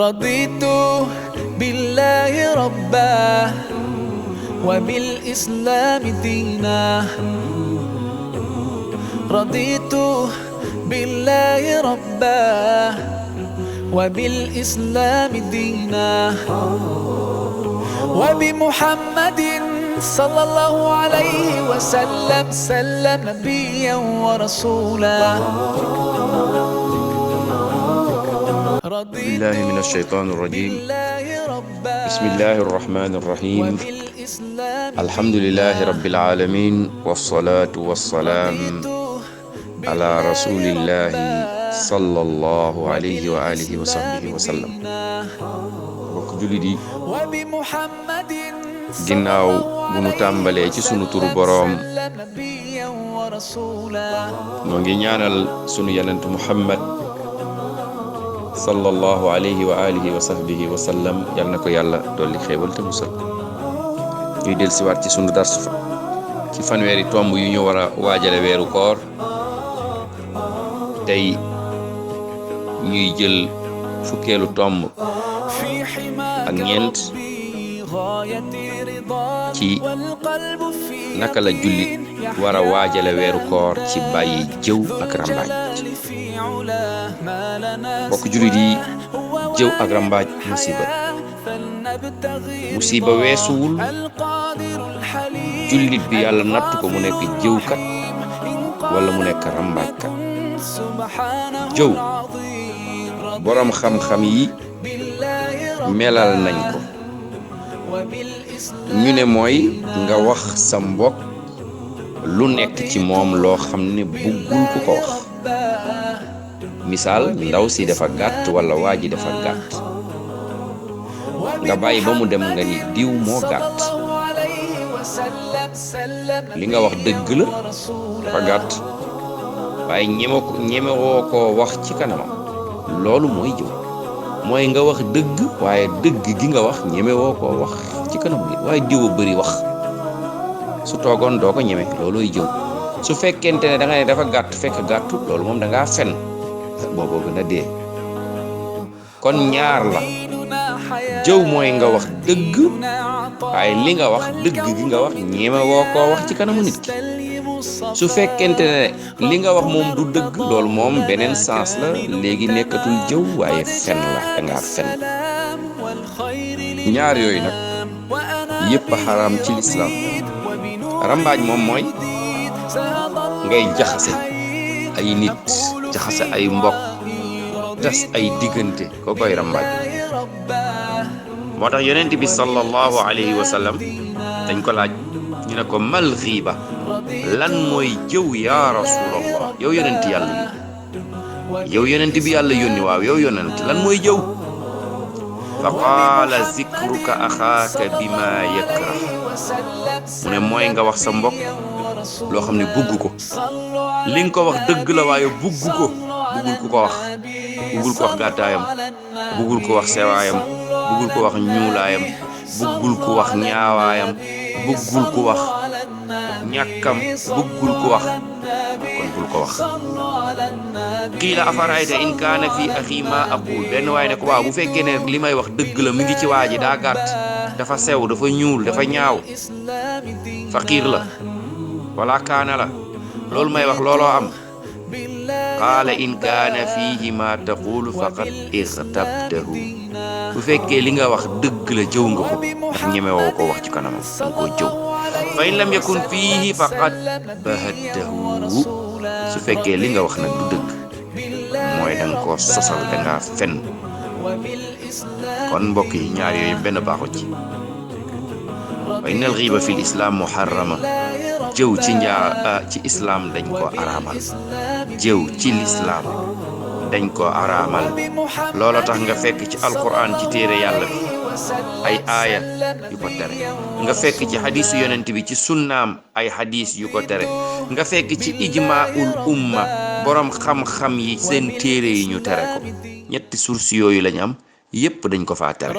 رضيت بالله ربا وبالإسلام دينا رضيت بالله ربا وبالإسلام دينا وبمحمد صلى الله عليه وسلم نبيا ورسولا بالله من الشيطان الرجيم بسم الله الرحمن الرحيم الحمد لله رب العالمين والصلاة والسلام على رسول الله صلى الله عليه وآله وصحبه وسلم bokk jullit yi ginnaaw bu nu tàmbalee ci sunu turu boroom noo ngi ñaanal sunu yonent Muhammad sallallahu alayhi wa alihi wa sahbihi wa sallam yal na ko yàlla dolli xéewal te musal ñuy del siwaat ci sunu darsu ci fanweeri tomb yu ñu war a waajale weeru koor tey ñuy jël fukkeelu tomb ak ñeent ci naka la jullit war a waajale weeru koor ci bàyyi jëw ak rambaaj bokk jullit yi jëw ak rambaaj musiba weesuwul jullit bi yàlla natt ko mu nekk jëwkat wala mu nekk rambaajkat jëw boroom xam-xam yi melal nañ ko ñu ne mooy nga wax sa mbokk lu nekk ci moom loo xam ne buggul ku ko wax misaal ndaw si dafa gàtt wala waa ji dafa gàtt nga bàyyi ba mu dem nga ni diw moo gàtt li nga wax dëgg la dafa gàtt waaye ñemewoo koo wax ci kanamam loolu mooy jëw mooy nga wax dëgg waaye dëgg gi nga wax ñemewoo koo wax ci kanam nit waaye diw a bëri wax su toogoon doo ko ñeme loolooy jëw su fekkente ne da nga ne dafa gàtt fekk gàttu loolu moom da ngaa fen booboo gën a dee kon ñaar la jëw mooy nga wax dëgg waaye li nga wax dëgg gi nga wax ñeme woo koo wax ci kanamu nit ki su fekkente ne li nga wax moom du dëgg loolu moom beneen sens la léegi nekkatul jëw waaye fen la da ngaa fen ñaar yooyu nag yépp a xaraam ci lislaam rambaaj moom mooy ngay jaxase ay nit jaxase ay mbokk tas ay diggante ko koy rambaaj moo tax yonent bi sallallahu alayhi wa sallam dañ ko laaj ñu ne ko mal xiiba lan mooy jëw yaa rasulallah yow yonent yàlla yi yow yonent bi yàlla yónni waaw yow yonent lan mooy jëw fa qaala zikruka axaaka bima yakrah mu ne mooy nga wax sa mbokk loo xam ne bugg ko li nga ko wax dëgg la waaye bugg ko buggul ku ko wax buggul ko wax gàttaayam buggul ko wax sewaayam buggul ko wax ñuulaayam buggul ko wax ñaawaayam buggul ko wax ñàkkam buggul ko wax kon bul ko wax qiila afarayta in kaana fi axi ma aqul benn waaye ne ko waaw bu fekkee ne li may wax dëgg la mi ngi ci waa ji daa gàtt dafa sew dafa ñuul dafa ñaaw faqiir la wala kaana la loolu may wax looloo am qaala in kaana fiihi ma taqulu faqad ixtabtahu bu fekkee li nga wax dëgg la jëw nga ko ndax ñemewoo ko wax ci kanamam danga koo jëw fa in lam yakun fiihi faqad bahattahu su fekkee li nga wax nag du dëgg mooy danga koo sosal dangaa fen kon mbokk yi ñaar yooyu benn baaxu ci wa innal ghiba fi l-islam muharrama jëw ci islaam dañ ko araamal jëw ci lislaam dañ ko araamal loolo tax nga fekk ci alquran ci téere yàlla bi ay aaya yu ko tere nga fekk ci xadiisu yonent bi ci sunnaam ay xadiis yu ko tere nga fekk ci ijmaul umma boroom xam-xam yi seen téere yi ñu tere ko ñetti source yooyu lañ am yépp dañ ko faa tere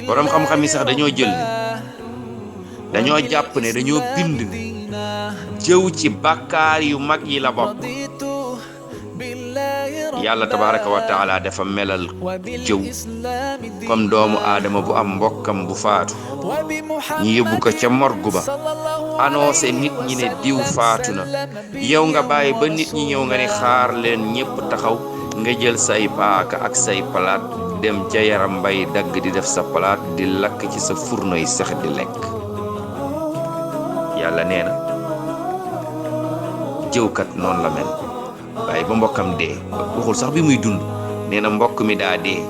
boroom xam-xam yi sax dañoo jël dañoo jàpp ne dañoo bind jëw ci bàkkaar yu mag yi la bokk yàlla tabaraka wa taala dafa melal jëw comme doomu aadama bu am mbokkam bu faatu ñu yóbbu ko ca morgue ba annoncé nit ñi ne diw faatu na yow nga bàyyi ba nit ñi ñëw nga ne xaar leen ñépp taxaw nga jël say paaka ak say palaat dem ca yaram mbay dagg di def sa palaat di lakk ci sa furno yi sax di lekk. yàlla nee na jëwkat noonu la mel waaye ba mbokkam dee waxul sax bi muy dund nee na mbokk mi daa dee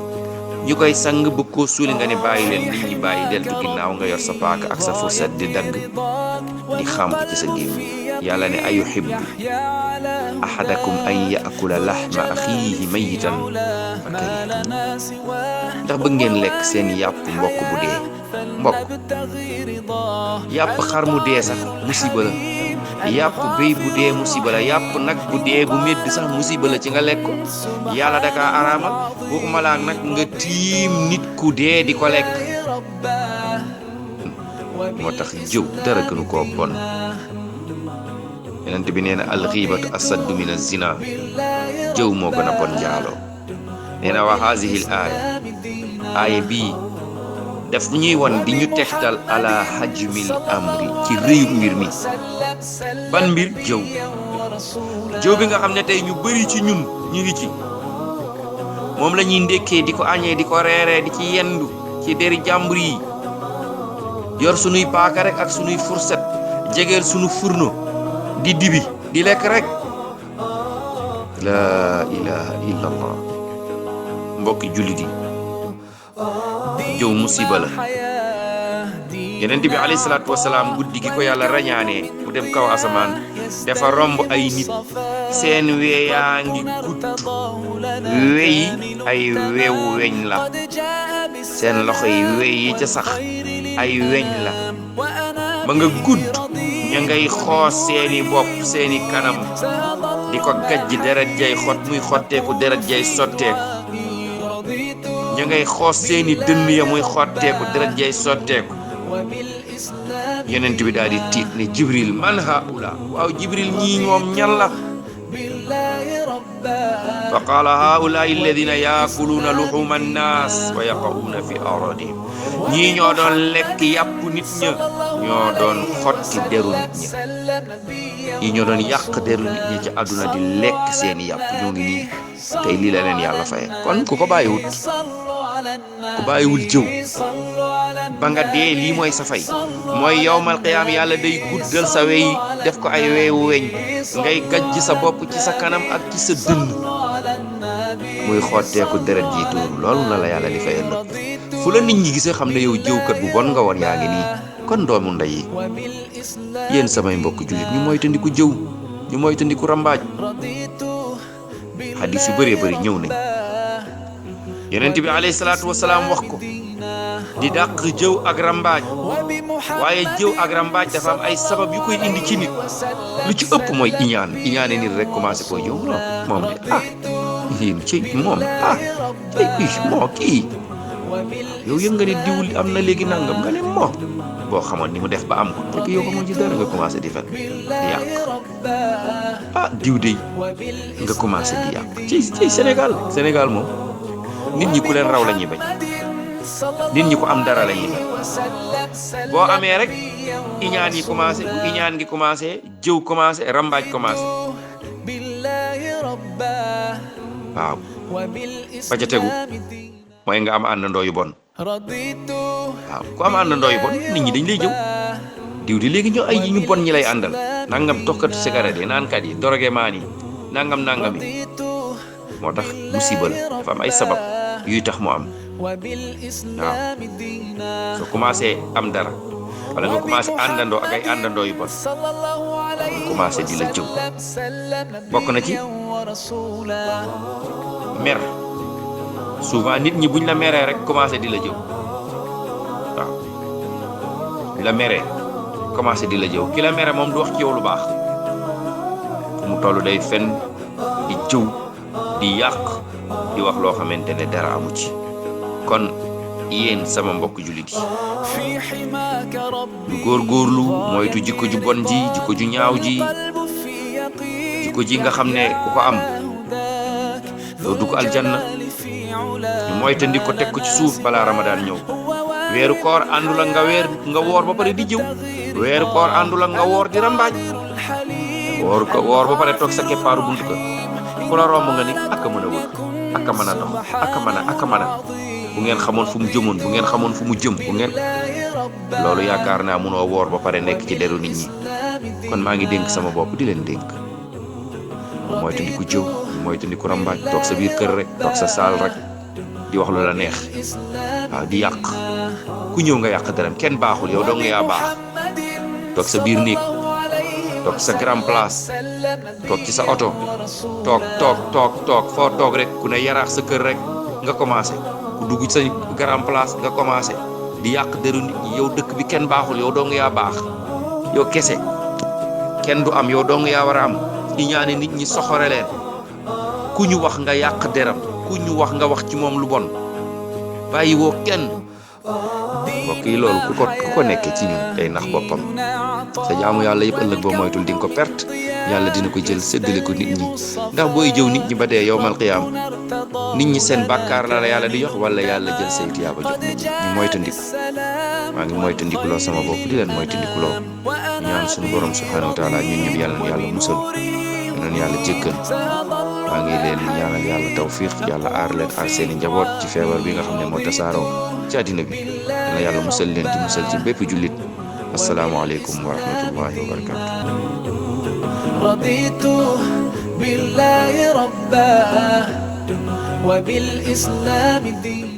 ñu koy sang bëgg koo suuli nga ne bàyyi leen nit ñi bàyyi deltu ginnaaw nga yor sa paaka ak sa fourchette di dagg di xàmp ci sa gémmiñ. yàlla ne ayuhibbu ahadakum an yaakula lahma axiihi mayitan fa karihtum ndax bëgg ngeen lekk seen yàpp mbokk bu dee mbokk yàpp xar mu dee sax musiba la yàpp béy bu dee musiba la yàpp nag bu dee bu médd sax musiba la ci nga lekk ko yàlla daka araamal waxuma laa nag nga tiim nit ku dee di ko lekk. moo tax jëw dara gënu koo bon. yonent bi nee na alxiibatu asaddu min az-zina jëw moo gën a bon njaaloo. nee na wa haadihi l aaya bii daf ñuy won di ñu tegtal ala hajmil amri ci rëyu mbir mi. ban mbir? jëw bi nga xam ne tey ñu bari ci ñun ñu ngi ci moom la ñuy ndékkee di ko añee di ko reeree di ci yendu ci deri jàmbur yi yor sunuy paaka rek ak sunuy fourchette jegeel sunu furno di dibi di lekk rek. laa ilaha illa allah. mbokki jullit yi jëw musiba la. yonent bi alayhi salaatu wasalaam guddi gi ko yàlla rañaanee mu dem kaw asamaan dafa romb ay nit seen weeyaa ngi gudd wey ay weewu weñ la seen loxo yi wey yi ca sax ay weñ la ba nga gudd ña ngay xoos seeni bopp seeni kanam di ko gajj deret jay xot muy xotteeku deret jay sotteeku ña ngay xoos seeni dënn ya muy xotteeku deret jay sotteeku. yonent bi daal di tiit ne jibril man haula waaw jibril ñii ñoom ñan la fa qaala haula alladina yaakuluuna luxuma annaas wa yaqauna fi aradihim ñii ñoo doon lekk yàpp nit ña ñoo doon xotti deru nit ña ñii ñoo doon yàq deru nit ña ci àdduna di lekk seeni yàpp ñoo ngi nii tey lii la leen yàlla faye. kon ku ko bàyyiwul jëw ba nga dee lii mooy sa fay mooy yowmal qiyaam yàlla day guddal sa wey def ko ay weewu weñ ngay gajj sa bopp ci sa kanam ak ci sa dënn muy xotteeku deret ji tuuru loolu la yàlla di fay ëllëg. fu la nit ñi gisee xam ne yow jëwkat bu bon nga woon yaa ngi nii. kon doomu ndey yi yéen samay mbokk jullit ñu moytandiku jëw ñu moytandiku rambaaj. xadis yu bëree bëri ñëw nañ yonent bi alayhi salaatu wasalaam wax ko di dàq jëw ak rambaaj waaye jëw ak rambaaj dafa am ay sabab yu koy indi ci nit lu ci ëpp mooy iñaane nit rek commencé koo jëw moom de yéen ci moom moo kii yow yëg nga ne diwul am na léegi nangam nga ne moo boo xamoon ni mu def ba am ko fekk yow xamoon ci dara nga commencé di fen di yàq diw de nga commencé di yàq ci Sénégal moom nit ñi ku leen raw la ñuy bañ nit ñi ko am dara la ñuy bañ boo amee rek iñaan yi commencé bu iñaan gi commencé jëw commencé rambaaj commencé waaw ba ca tegu mooy nga am àndandoo yu bon waaw ku am àndandoo yu bon nit ñi dañ lay jëw diw di léegi ñu ay ñu bon ñi lay àndal nangam tokkatu cigarette yi naankat yi doroge maan yi nangam yi moo tax musiba la dafa am ay sabab yuy tax mu am waaw soo commencé am dara wala nga commencé àndandoo ak ay àndandoo yu bon nga commencé di la jëw bokk na ci mer souvent nit ñi buñ la meree rek commencé di la jëw waaw buñ la meree commencé di la jëw ki la mere moom du wax ci yow lu baax fu mu toll day fen di jëw di yàq di wax loo xamante ne dara amu ci. kon yéen sama mbokk jullit yi ñu góorgóorlu moytu jikko ju bon ji jikko ju ñaaw ji jikko ji nga xam ne ku ko am doo dugg aljanna. ñu moytandi ko teg ko ci suuf balaa Ramadan ñëw. weeru koor àndul ak nga woor ba pare di jëw. weeru koor àndul ak nga woor di rambaaj. woor ba pare toog sa keppaaru buntu ko ku la romb nga ni ak a mën a wër ak a mën a dox ak a mën a bu ngeen xamoon fu mu jëmoon bu ngeen xamoon fu mu jëm bu ngeen loolu yaakaar naa munoo woor ba pare nekk ci deru nit ñi. kon maa ngi dénk sama bopp di leen dénk moytandiku jëw moytandiku rambaaj toog sa biir kër rek toog sa saal rek di wax lu la neex waaw di yàq ku ñëw nga yàq dërëm kenn baaxul yow dong yaa baax. toog sa biir néeg toog sa grand place toog ci sa oto toog foo toog rek ku ne yaraax sa kër rek nga commencé ku dugg sa grand place nga commencé di yàq deru nit ñi yow dëkk bi kenn baaxul yow dong yaa baax yow kese kenn du am yow dong yaa war a am di ñaane nit ñi soxore leen ku ñu wax nga yàq deram ku ñu wax nga wax ci moom lu bon bàyyi woo kenn. mbokk yi loolu ku ko nekkee ci ñun day nax boppam sa jaamu yàlla yëpp ëllëg boo moytul di nga ko perte yàlla dina ko jël séddale ko nit ñi ndax booy jëw nit ñi ba dee yowmal qiyaam nit ñi seen bàkkaar la yàlla di jox wala yàlla jël say tiyaaba jox nit ñi ñu moytandiku. maa ngi moytandikuloo sama bopp di leen moytandikuloo ñaan suñu borom subhanahu wa taala ñun ñëpp yàlla na yàlla musal ñun yàlla jéggal. maa ngi leen ñaanal yàlla tawfiq yàlla aar leen aar seeni njaboot ci feebar bi nga xam ne moo tasaaroo ci àddina bi na yàlla musal leen ci musal ci bépp jullit. asalaamaaleykum wa rahmatullahi wa barakatuh. raditu billahi rabba wa bil islami diina.